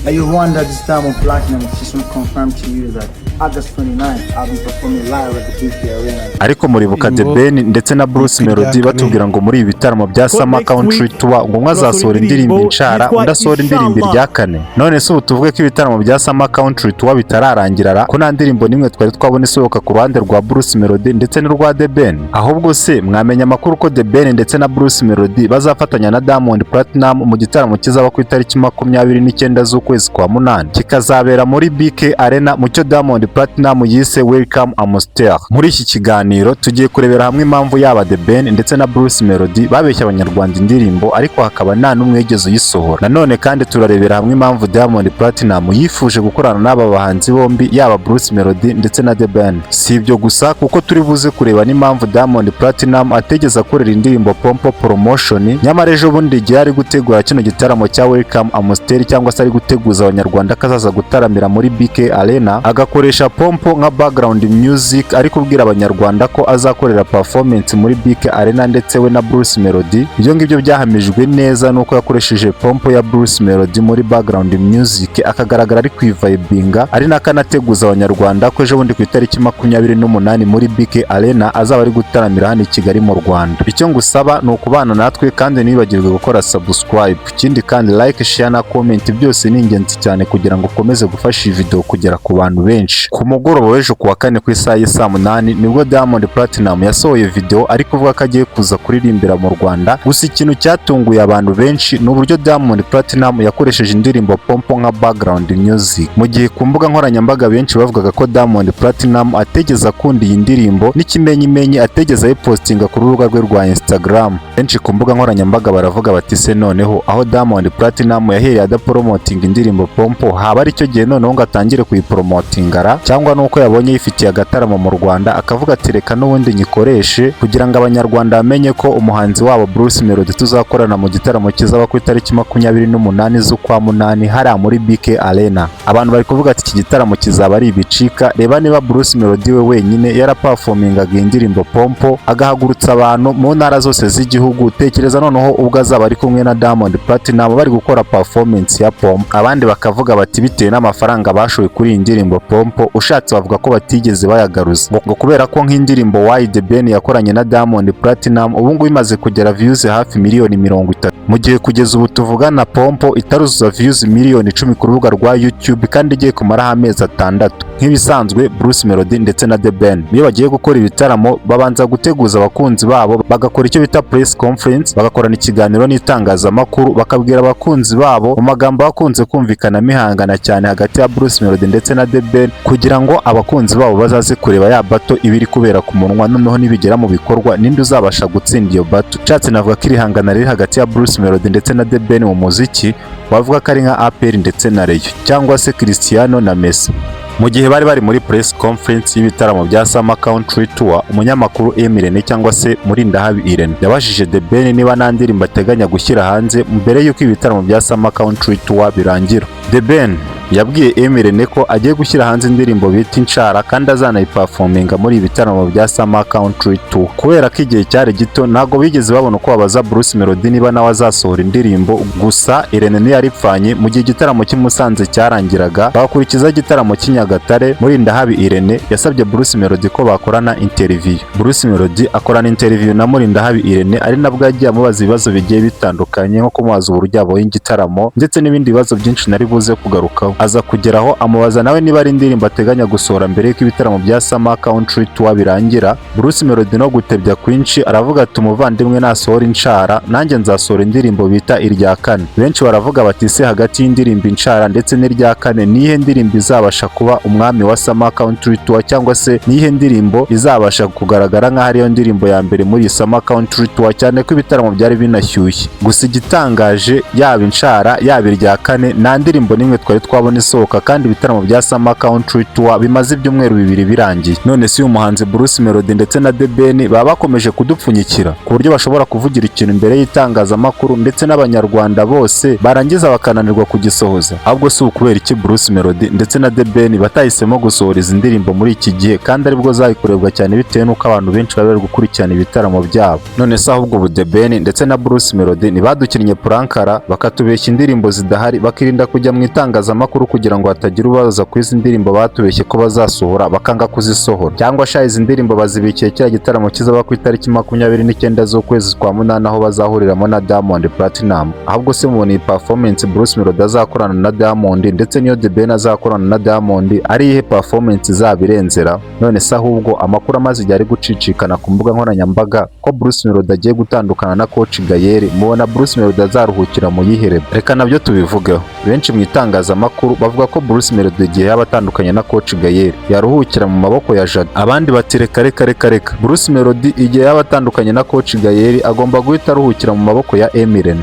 You wonder this Diamond Platnumz just want to confirm to you that August 29th, I'll be performing live at the BK Arena. Ariko muribuka The Ben ndetse na Bruce Melody batubwira ngo muri ibi bitaramo bya Summer Next Country week Tour ngo umwe azasohora indirimbo Inshara, undi asohora indirimbo Irya Kane. None se ubu tuvuge ko ibitaramo bya Summer Country Tour bitararangira ra, ko nta ndirimbo n'imwe twari twabona isohoka ku ruhande rwa Bruce Melody ndetse n'urwa The Ben? Ahubwo se mwamenya amakuru ko The Ben ndetse na Bruce Melody bazafatanya na Diamond Platnumz mu gitaramo kizaba ku itariki 29 z'ukwezi kwa munani, kikazabera muri BK Arena, mu cyo Diamond Platnumz yise Welcome Amstel? Muri iki kiganiro tugiye kurebera hamwe impamvu yaba The Ben ndetse na Bruce Melody babeshya Abanyarwanda indirimbo, ariko hakaba nta n'umwe wigeze uyisohora. Nanone kandi turarebera hamwe impamvu Diamond Platnumz yifuje gukorana n'aba bahanzi bombi, yaba Bruce Melody ndetse na The Ben. Si ibyo gusa, kuko turi buze kureba n'impamvu Diamond Platnumz atigeze akorera indirimbo Pompo Promotion, nyamara ejo bundi igihe ari gutegura kino gitaramo cya Welcome Amstel, cyangwa se ari guteguza Abanyarwanda ko azaza gutaramira muri BK Arena, agakoresha Pompo nka background music, ari kubwira Abanyarwanda ko azakorera performance muri BK Arena ndetse we na Bruce Melody. Ibyo ngibyo byahamijwe neza nuko yakoresheje Pompo ya Bruce Melody muri background music, akagaragara ari kwivibinga, ari nakanateguza Abanyarwanda ko ejo bundi ku itariki 28 muri BK Arena azaba ari gutaramira hano i Kigali mu Rwanda. Icyo ngusaba ni ukubana natwe, kandi ntiwibagirwe gukora subscribe. Ikindi kandi, like, share na comment byose ni ingenzi cyane kugira ngo ukomeze gufasha iyi video kugera ku bantu benshi. Ku mugoroba w'ejo ku wa kane, ku isaha y'i 8:00, nibwo Diamond Platnumz yasohoye video ari kuvuga ko agiye kuza kuririmbira mu Rwanda. Gusa ikintu cyatunguye abantu benshi ni uburyo Diamond Platnumz yakoresheje indirimbo Pompo nka background music, mu gihe ku mbuga nkoranyambaga benshi bavugaga ko Diamond Platnumz atigeze akunda iyi ndirimbo, n'ikimenyimenyi atigeze ayipostinga ku rubuga rwe rwa Instagram. Benshi ku mbuga nkoranyambaga baravuga bati: "Se noneho aho Diamond Platnumz yahereye adapromotinga indirimbo Pompo, haba aricyo gihe noneho ngo atangire kuyipromotinga ra, cyangwa nuko yabonye yifitiye agataramo mu Rwanda akavuga ati reka n'ubundi nyikoreshe kugira ngo Abanyarwanda bamenye ko umuhanzi wabo Bruce Melody tuzakorana mu gitaramo kizaba ku itariki 28 z'ukwa munani hariya muri BK Arena?" Abantu bari kuvuga ati iki gitaramo kizaba ari ibicika. Reba niba Bruce Melody we wenyine yaraperformingaga iyi ndirimbo Pompo agahagurutsa abantu mu ntara zose z'igihugu, tekereza noneho ubwo azaba ari kumwe na Diamond Platnumz bari gukora performance ya Pompo. Abandi bakavuga bati bitewe n'amafaranga bashoye kuri iyi ndirimbo Pompo, ushatse bavuga ko batigeze bayagaruza, ngo kubera ko nk'indirimbo Why The Ben yakoranye na Diamond Platnumz ubu ngubu imaze kugera views hafi miliyoni 30, mu gihe kugeza ubu tuvugana Pompo itaruzuza views miliyoni 10 ku rubuga rwa YouTube kandi igiye kumaraho amezi 6. Nk'ibisanzwe, Bruce Melody ndetse na The Ben iyo bagiye gukora ibitaramo babanza guteguza abakunzi babo, bagakora icyo bita press conference, bagakorana ikiganiro n'itangazamakuru, bakabwira abakunzi babo mu magambo akunze kumvikanamo ihangana cyane hagati ya Bruce Melody ndetse na The Ben, kugira ngo abakunzi babo bazaze kureba ya battle iba iri kubera ku munwa, noneho nibigera mu bikorwa ninde uzabasha gutsinda iyo battle. Nshatse navuga ko iri hangana riri hagati ya Bruce Melody ndetse na The Ben mu muziki, wavuga ko ari nka APR ndetse na Rayon, cyangwa se Cristiano na Messi. Mu gihe bari bari muri press conference y'ibitaramo bya Summer Country Tour, umunyamakuru M Irene, cyangwa se Murindahabi Irene, yabajije The Ben niba nta ndirimbo ateganya gushyira hanze mbere y'uko ibitaramo bya Summer Country Tour birangira. The Ben yabwiye M Irene ko agiye gushyira hanze indirimbo bita Inshara, kandi azanayiperforminga muri ibi bitaramo bya Summer Country Tour. Kubera ko igihe cyari gito, ntabwo bigeze babona uko babaza Bruce Melody niba nawe azasohora indirimbo. Gusa Irene ntiyaripfanye. Mu gihe igitaramo cy'i Musanze cyarangiraga bagakurikizaho igitaramo cy'i Nyagatare, Murindahabi Irene yasabye Bruce Melody ko bakorana interview. Bruce Melody akorana interview na Murindahabi Irene, ari nabwo yagiye amubaza ibibazo bigiye bitandukanye, nko kumubaza uburyo yabonye igitaramo ndetse n'ibindi bibazo byinshi nari buze kugarukaho. Aza kugeraho amubaza nawe niba ari indirimbo ateganya gusohora mbere y'uko ibitaramo bya Summer Country Tour birangira. Bruce Melody no gutebya kwinshi aravuga ati umuvandimwe nasohora Inshara, nanjye nzasohora indirimbo bita Irya Kane. Benshi baravuga bati se hagati y'indirimbo Inshara ndetse n'Irya Kane, nihe ndirimbo izabasha kuba umwami wa Summer Country Tour, cyangwa se nihe ndirimbo izabasha kugaragara nk'aho ariyo ndirimbo ya mbere muri iyi Summer Country Tour, cyane ko ibitaramo byari binashyushye? Gusa igitangaje, yaba Inshara yaba Irya Kane, nta ndirimbo n'imwe twari twabona. turabona isohoka, kandi ibitaramo bya Summer Country Tour bimaze ibyumweru 2 birangiye. None si uyu muhanzi Bruce Melody ndetse na The Ben baba bakomeje kudupfunyikira ku buryo bashobora kuvugira ikintu imbere y'itangazamakuru ndetse n'Abanyarwanda bose, barangiza bakananirwa kugisohoza? Ahubwo si ukubera iki Bruce Melody ndetse na The Ben batahisemo gusohora izi ndirimbo muri iki gihe, kandi aribwo zayikurebwa cyane, bitewe n'uko abantu benshi baba bari gukurikirana ibitaramo byabo? None se ahubwo ubu The Ben ndetse na Bruce Melody ntibadukinnye prank ra, bakatubeshya indirimbo zidahari, bakirinda kujya mu itangazamakuru kugira ngo hatagira ubaza ku izi ndirimbo batubeshye ko bazasohora, bakanga kuzisohora? Cyangwa sha izi ndirimbo bazibikiye kiriya gitaramo kizaba ku itariki 29 z'ukwezi kwa munani, aho bazahuriramo na Diamond Platnumz? Ahubwo se mubona iyi performance Bruce Melody azakorana na Diamond ndetse n'iyo The Ben azakorana na Diamond ari iyihe performance izaba irenzera? None se ahubwo amakuru amaze igihe ari gucicikana ku mbuga nkoranyambaga ko Bruce Melody agiye gutandukana na Coach Gael, mubona Bruce Melody azaruhukira mu yihe label? Reka nabyo tubivugeho. Benshi mu itangazamakuru bavuga ko Bruce Melody igihe yaba atandukanye na Coach Gael yaruhukira mu maboko ya Jado. Abandi bati: "Reka, reka, reka, reka, Bruce Melody igihe yaba atandukanye na Coach Gael agomba guhita aruhukira mu maboko ya Emirene."